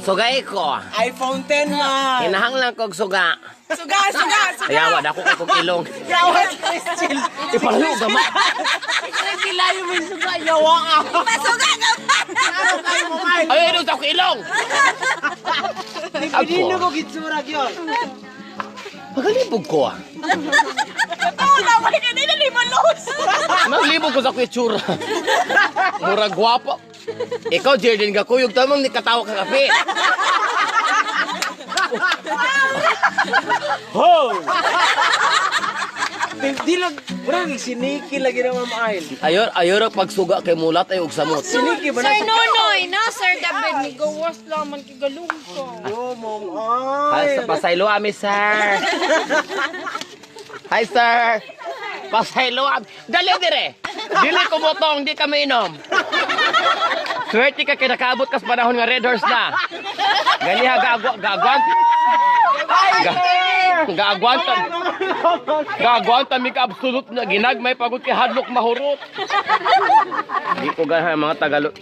Sugay ko. iPhone 10 man. Hinahanglan kog suga. Suga, suga, suga. Ayawa, dako kay kog ilong. Yawa, Christian. Ipalayo gama. Kilayo mo yung suga, yawa ka. Pasuga ka ba? Ano kayo mo, Mile? Ay, ano sa akong ilong. Pinino ko gitsura yun. Magalibog ko ah. Totoo na, wala ka nila lima los. Maglibog ko sa akong itsura. Murag gwapa. Ikaw, Jerden Gakuyog, tamang ni katawa ka kape. Ho! Di lang, murag siniki lagi na Ma'am Ail. Ayor, ayor ang pagsuga kay mulat ay og samot. Siniki ba na? Sir Nonoy, no Sir David, ni gawas laman kay galung ko. Yo, Ma'am Hi, Ail. sa pasaylo ami, sir. Hi, sir. Pasaylo ami. Dali dire. Dili ko motong, di kami inom. Swerte ka kay nakaabot kas panahon nga Red Horse na. Ganiha gaagwa gaagwan. Ga, gaagwanta. Gaagwanta mi ka absolute na ginagmay pagod kay hadlok mahurot. Di ko ganahan mga Tagalog.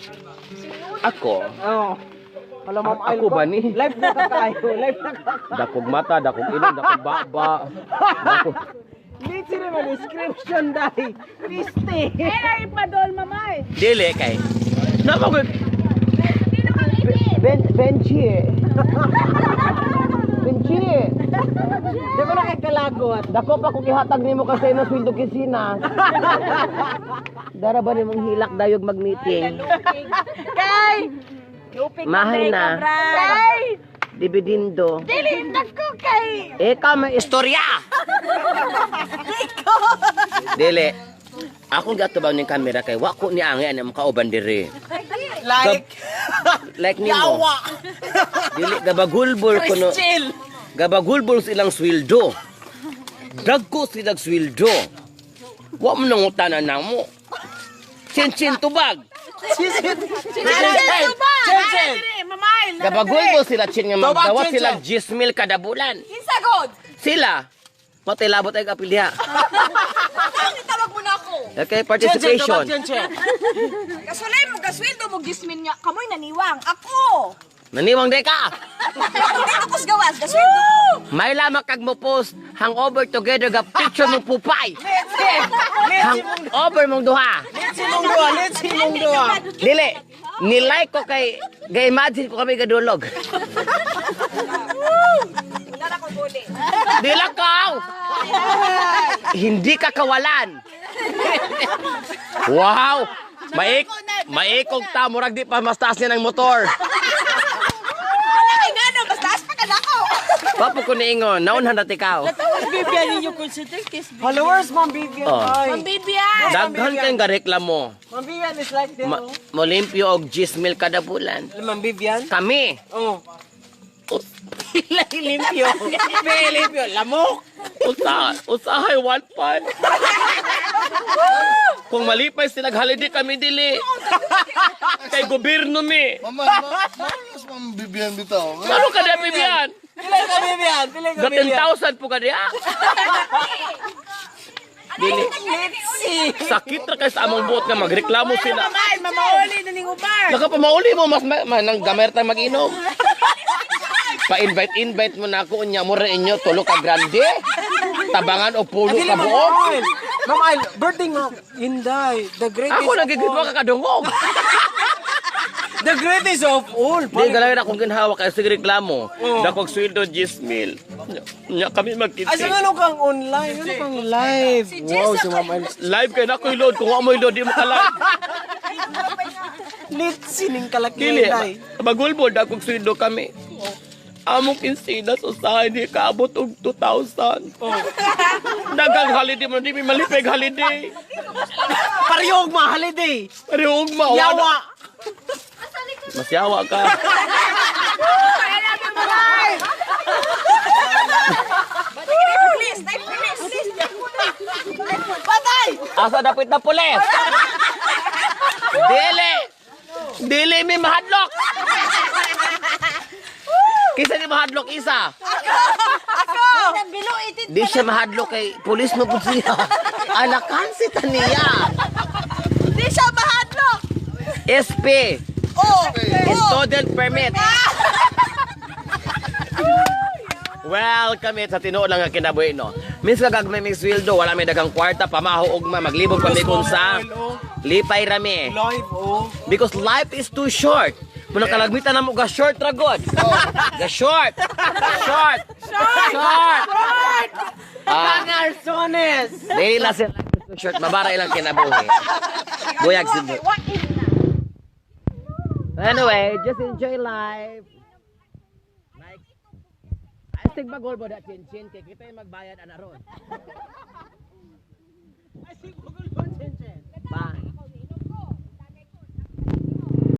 Ako, Oh. Wala, Ma'am Ail. Ako ba ni? Live na ka kayo. Live na ka. Dakog mata, dakog ilong, dakog baba. Dakog. Litsi naman description dahil. Piste. Ay, padol mamay. Dili kay. Namagod. Ben Benji. Benji. Di ko na kay kalagot. Dako pa kung ihatag nimo kasi na sweldo kisina. Dara ba nimong hilak dayog mag-meeting? Kay! Mahay na. Kay! Dividendo. Dili, nagko kay! Ikaw may istorya. Dili. Akong gatubang ning kamera kay wa ko ni angi ani makauban diri. Like. Like nimo. Yawa. Dili gabagulbol kuno. Chill. Gabagulbol silang sweldo. Dagko silang sweldo. Wa mo nangutana namo. Chin-chin tubag. Chill. Chill. Chill. Mamay, Gabagulbol sila chin nga Tubag, magdawat chin, sila chin. 10,000 kada bulan. Kinsa god? Sila. Patay labot ay kapil diha. Ang itawag mo na ako. Okay, participation. Chill, chill. Kasulay mo, kasweldo mo, gismin niya. Kamoy naniwang. Ako! Naniwang de ka. Ako dito kus gawas, kasweldo ko. May lamang kag mo post hangover together ga picture mong pupay. Hangover mong duha. Let's mong duha. Let's mong duha. Dili. Nilike ko kay ga-imagine ko kami gadulog. Nara ko buli. Dila kaw. Hindi ka kawalan. Wow! Maik maikog ta murag di pa mas taas niya ng motor. Wala kay ngano, basta aspa ka na ako. Papo ko niingon, naunhan na ikaw. Bibian ninyo consider kiss. Followers, Ma'am Vivian. Oh. Ay. Bibian. Daghan kayong gareklamo. Ma'am Vivian is like them. Ma molimpyo og 10,000 kada bulan. Ma'am Vivian? Kami. Oh. Pila limpyo. Pila limpyo. Lamok. Usa, usahay 1.5. Kung malipay sila holiday kami dili. Kay gobyerno mi. Mama, ma, malas Ma'am Vivian bitaw. Ano ka na Bibian? Pila ka Vivian. Pila ka Ga Vivian. 10,000 po ka diha. Dili. Sakit ra kay sa among buot nga magreklamo sila. Mamay, mamauli na ning uban. Nakapamauli mo mas ma, ma, nang gamay ra mag-inom. Pa-invite invite mo na ako unya mo ra inyo tulo ka grande. Tabangan o pulo ka Ma'am buok. Ail. Ma'am Ail, birthday mo. Inday. The greatest Ako of nagigitwa all. ka kadungog. The greatest of all. Di galawin akong ginhawa kay sige reklamo. Dakog sweldo 10,000. Nya kami Ay, magkita. sa ano kang online? Ano kang live? Wow, si Ma'am Ail. Live kay na ko'y load. Kung wa mo'y load, di mo ka live. Litsi ning kalaki Dili, Inday. magulbol dakog sweldo kami. Among kinsinas usahay di kaabot og 2,000. Oh. Dagang holiday mo, di mi malipeg holiday. Pariyog ma, holiday. Pero ugma, wala. Yawa. Mas yawa ka. Please, please. Patay! Asa dapit na pulis? Dili! Dili mi mahadlok! Kisa ni mahadlok isa? Ako! Di siya mahadlok kay pulis mo po siya. Anakan si Tania. Di siya mahadlok! SP. Oh. Student permit. Well, kami sa tinuod lang nga kinabuhi, no. Minsan kag may sweldo, wala may dagang kwarta, pamaho ugma, maglibog pa mi kung sa lipay rami. Live, oh. Because life is too short. Muna kalagmitan na mo ga short ra god. Ga short. Short. Short. Short. Ah, Garzones! dili lang sila life is too short, mabara ilang kinabuhi. Buyag si Anyway, just enjoy life. Like, I think magol mo da chin chin kay kita yung magbayad ana ron.